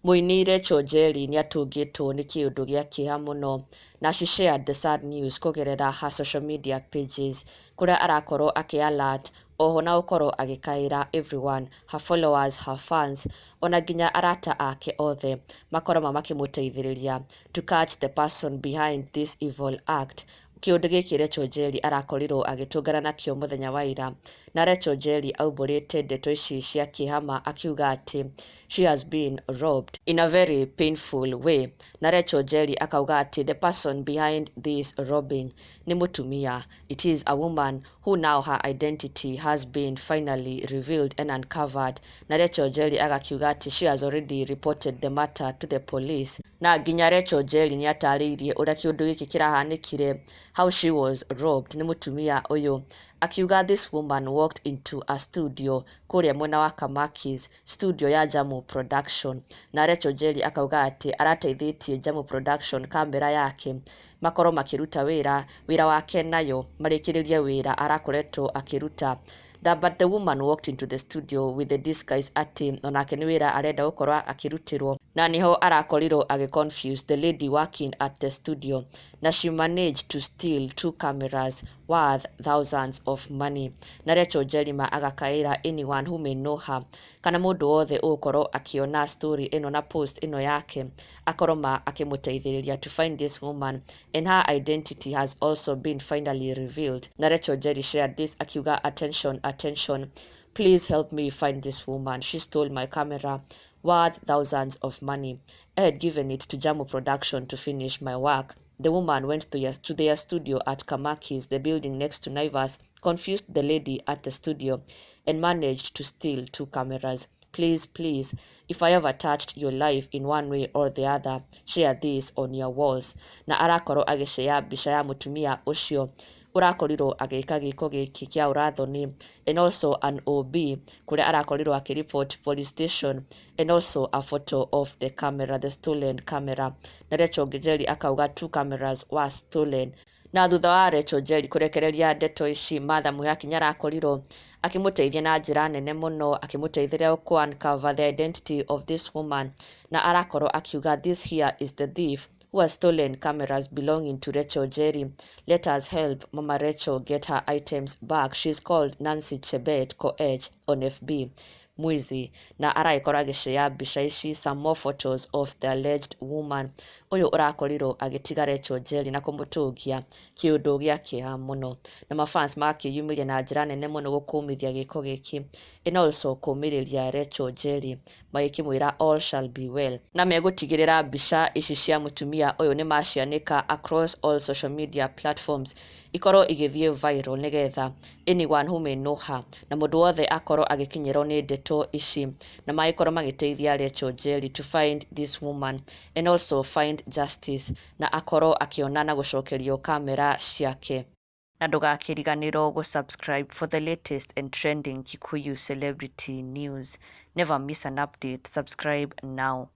Mũini Rachel Njeri nĩatũngĩtwo nĩ kĩũndũ gĩa kĩeha mũno na she shared the sad news kũgerera her social media pages, kũrĩa arakorwo akĩ alert oho na gũkorwo agĩkaĩra everyone, her followers, her fans, ona nginya arata ake othe makorwo makĩmũteithĩrĩria to catch the person behind this evil act. Kĩũndũ gĩkĩ Rachel Njeri arakorirwo agĩtũngana nakĩo mũthenya wa ira, na Rachel Njeri aumbũrĩte ndeto ici cia kĩeha ma akiuga atĩ she has been robbed in a very painful way. Na Rachel Njeri akauga atĩ the person behind this robbing nĩ mũtumia. It is a woman who now her identity has been finally revealed and uncovered. Na Rachel Njeri agakiuga atĩ she has already reported the matter to the police. Na nginya Rachel Njeri nĩ atarĩirie ũrĩa kĩũndũ gĩkĩ kĩrahanĩkire, how she was robbed nĩ mũtumia ũyũ, akiuga this woman walked into a studio kũrĩa mwena wa Kamakis, studio ya Jamu Production. Na Rachel Njeri akauga atĩ arateithĩtie Jamu Production kamera yake makorwo makĩruta wĩra wake nayo marĩkĩrĩrie wĩra arakoretwo akĩruta. But the woman walked into the studio with the disguise atĩ onake nĩ wĩra arenda gũkorwo akĩrutĩrwo, na nĩho arakorirwo agĩ confuse the lady working at the studio, na she managed to steal two cameras worth thousands of money. Na Rachel Njeri ma agakaĩra anyone who may know her kana mũndũ wothe ũgũkorwo akĩona story ĩno na post ĩno yake akorwo ma akĩmũteithĩrĩria to find this woman, and her identity has also been finally revealed. Na Rachel Njeri shared this akiuga, "Attention, attention, please help me find this woman. She stole my camera worth thousands of money. I had given it to Jamu Production to finish my work. The woman went to their studio at Kamakis, the building next to Naivas, confused the lady at the studio and managed to steal two cameras. Please, please, if I ever touched your life in one way or the other, share this on your walls." Na arakorwo agĩshare mbica ya mũtumia ũcio ũrakorirwo agĩka gĩko gĩkĩ kĩa ũrathoni, and also an OB kũrĩa arakorirwo akĩreport police station, and also a photo of the camera, the stolen camera. Na Rachel Njeri akauga two cameras were stolen. Na thutha wa Rachel Njeri kũrekereria ndeto ici, Martha Mwihaki nĩarakorirwo akĩmũteithia na njĩra nene mũno, akĩmũteithĩrĩria kũ uncover the identity of this woman, na arakorwo akiuga, "This here is the thief who has stolen cameras belonging to Rachel Njeri. Let us help Mama Rachel get her items back. She's called Nancy Chebet Koech on FB. Mwizi." Na aragĩkorwo agĩshare mbica ici, some more photos of the alleged woman ũyũ ũrakorirwo agĩtiga Rachel Njeri na kũmũtũngia kĩũndũ gĩa kĩeha mũno. Na mafans magakĩyumĩria na njĩra nene mũno gũkũmithia gĩko gĩkĩ and also kũmĩrĩria Rachel Njeri, magĩkĩmwĩra all shall be well, na megũtigĩrĩra mbica ici cia mũtumia ũyũ nĩ macianĩka across all social media platforms, ikorwo igĩthiĩ viral, nĩgetha anyone who may know her na mũndũ wothe akorwo agĩkinyĩrwo nĩ ndeto ici na magĩkorwo magĩteithia Rachel Njeri to find this woman and also find justice, na akorwo akĩona na gũcokerio kamera ciake. Na ndũgakĩriganĩrwo gũ-subscribe for the latest and trending Kikuyu celebrity news. Never miss an update. Subscribe now.